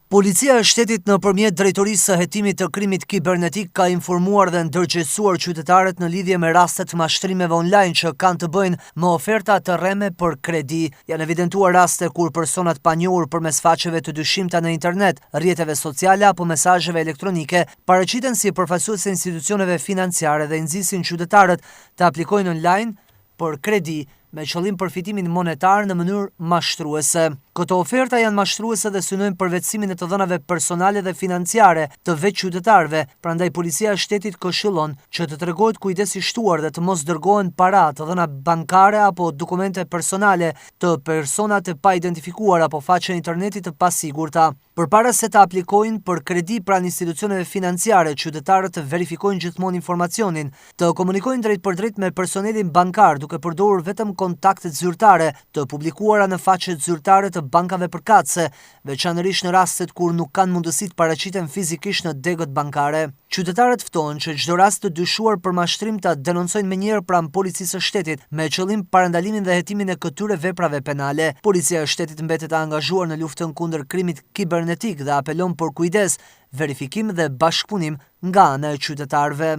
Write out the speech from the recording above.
Policia e Shtetit nëpërmjet Drejtorisë së Hetimit të Krimit Kibernetik ka informuar dhe ndërgjegjësuar qytetarët në lidhje me raste të mashtrimeve online që kanë të bëjnë me oferta të rreme për kredi. Janë evidentuar raste kur persona të panjohur përmes faqeve të dyshimta në internet, rrjeteve sociale apo mesazheve elektronike paraqiten si përfaqësues të institucioneve financiare dhe nxisin qytetarët të aplikojnë online për kredi me qëllim përfitimin monetar në mënyrë mashtruese. Këto oferta janë mashtruese dhe synojnë përvetësimin e të dhënave personale dhe financiare të vetë qytetarëve, prandaj Policia e Shtetit këshillon që të tregohet kujdes i shtuar dhe të mos dërgohen para, të dhëna bankare apo dokumente personale të persona të paidentifikuar apo faqe interneti të pasigurta. Përpara se të aplikojnë për kredi pranë institucioneve financiare, qytetarët të verifikojnë gjithmonë informacionin, të komunikojnë drejtpërdrejt me personelin bankar duke përdorur vetëm kontaktet zyrtare të publikuara në faqet zyrtare të bankave përkatëse, veçanërisht në rastet kur nuk kanë mundësi të paraqiten fizikisht në degët bankare. Qytetarët ftohen që çdo rast të dyshuar për mashtrim ta denoncojnë menjëherë pranë Policisë së Shtetit, me qëllim parandalimin dhe hetimin e këtyre veprave penale. Policia e Shtetit mbetet e angazhuar në luftën kundër krimit kibernetik dhe apelon për kujdes, verifikim dhe bashkëpunim nga ana e qytetarëve.